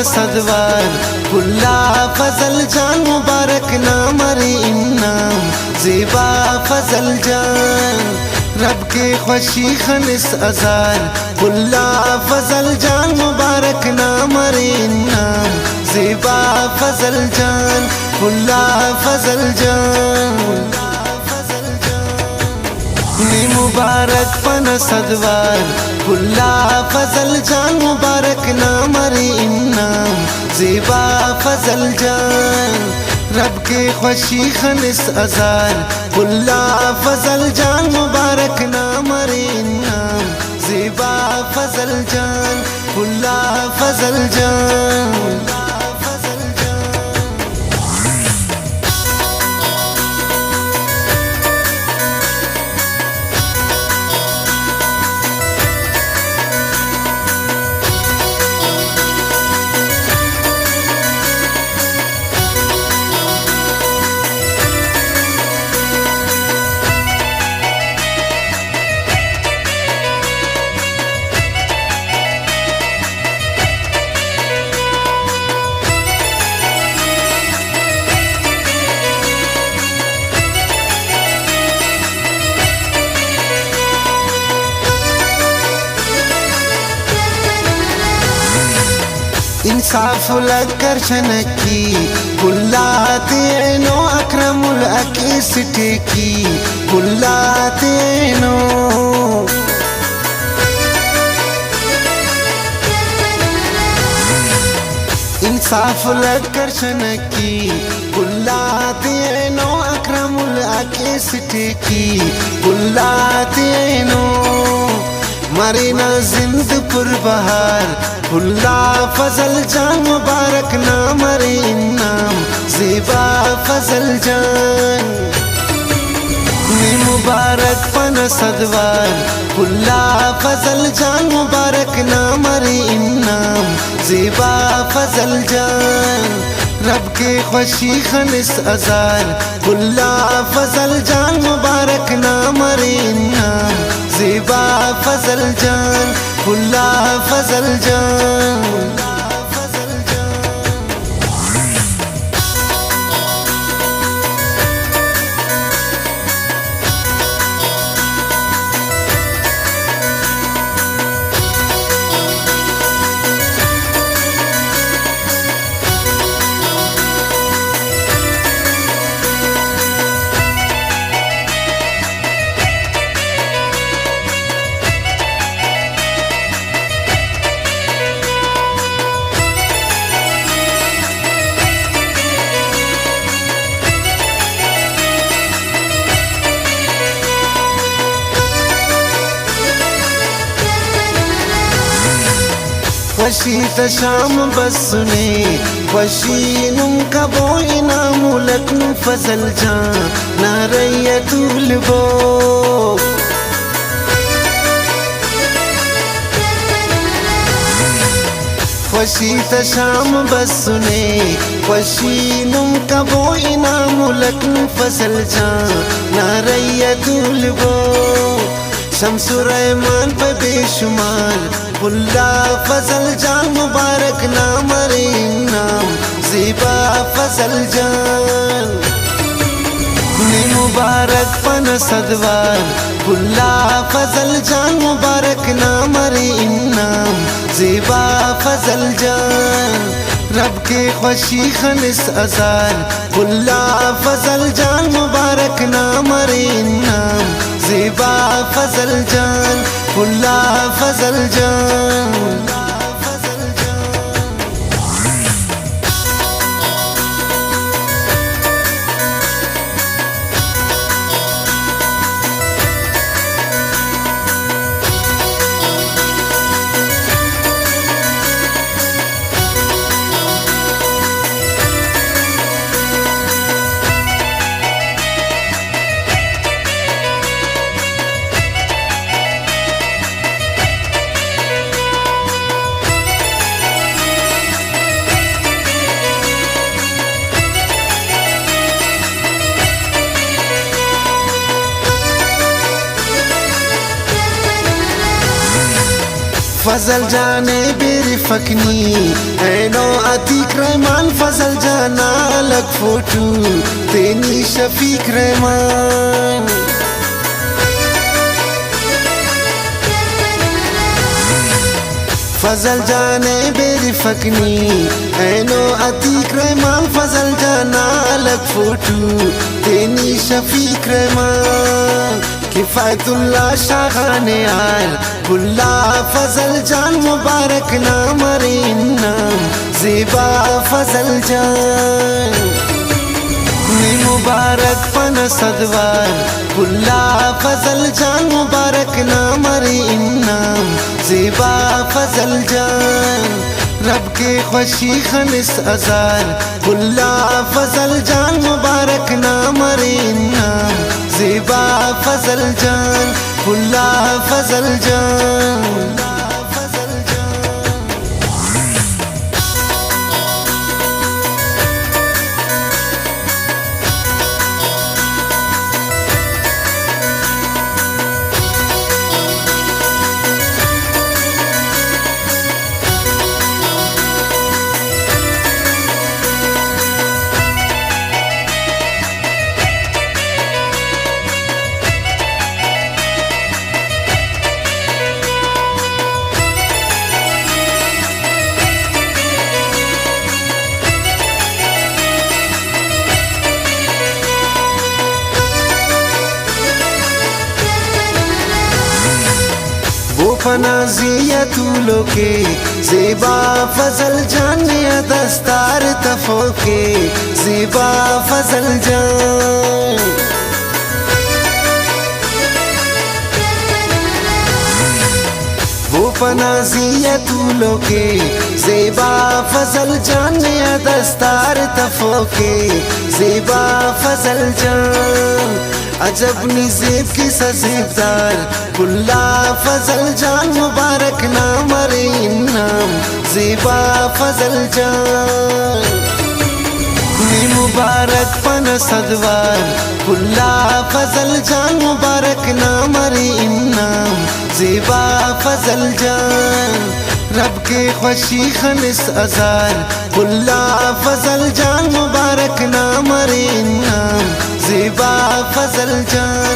صد وار پلا فضل جان، مبارک نام ارے انعام زیبا فضل جان۔ رب کے خوشی خنس ہزار پلا فضل جان، مبارک نام ارے انعام زیبا فضل جان، پلا فضل جان۔ نی مبارک پن صد وار پلا فضل جان، مبارک نام ارے انعام زیبا فضل جان۔ رب کے خوشی خنس ہزار پلا فضل جان، مبارک نام ارے انعام زیبا فضل جان، پلا فضل جان۔ انصاف لکر شنکی پلا تینو، اکرم الحق اسٹیکی پلا تینو۔ انصاف لکر شنکی پلا تینو، اکرم الحق اسٹیکی پلا تینو۔ مرینا زند پر بہار پلا فضل جان، مبارک نام ارے انعام زیبا فضل جان۔ نی مبارک پن صد وار پلا فضل جان، مبارک نام ارے انعام زیبا فضل جان۔ رب کے خوشی خنس ہزار پلا فضل جان، مبارک نام ارے انعام زیبا فضل جان، پلا فضل جان۔ خوشی تہ شام بسنے، خوشی نم کبو انعام الحق نم فضل جان، نعرہ طول بو۔ خوشی تہ شام بسنے، خوشی نم کبو انعام الحق نم فضل جان، نعرہ طول بو۔ شمس الرحمن پہ بے شمار، پلا فضل جان، مبارک نام ارے انعام زیبا فضل جان۔ نی مبارک پن صد وار پلا فضل جان، مبارک نام ارے انعام زیبا فضل جان۔ رب کے خوشی خنس ہزار پلا فضل جان، مبارک نام ارے انعام زیبا فضل جان، پلا فضل جان۔ فضل جان ءِ بے رفک نی، اینو عتیق رحمان، فضل جان ءَ لگ فوٹو تینی شفیق رحمان۔ فضل جان ءِ بے رفک نی، اینو عتیق رحمان، فضل جان ءَ لگ فوٹو تینی شفیق رحمان۔ کفایت اللہ شاہان یار، پلا فضل جان، مبارک نام ارے انعام زیبا فضل جان۔ نی مبارک پن صد وار، پلا فضل جان، مبارک نام ارے انعام زیبا فضل جان۔ رب کے خوشی خنس ہزار، پلا فضل جان، مبارک نام ارے انعام زیبا فضل جان، پلا فضل جان۔ وہ پنازی ءَ طولو کے، زیبا فضل جان ءَ دستار تفو کے، زیبا فضل جان۔ وہ پنازی ءَ طولو کے، زیبا فضل جان ءَ دستار تفو کے، زیبا فضل جان۔ عجب نی زیب کسہ زیبدار، پلا فضل جان، مبارک نام ارے انعام زیبا فضل جان۔ نی مبارک پن صد وار، پلا فضل جان، مبارک نام ارے انعام زیبا فضل جان۔ رب کے خوشی خنس ہزار، پلا فضل جان، مبارک نام ارے انعام زیبا فضل جان۔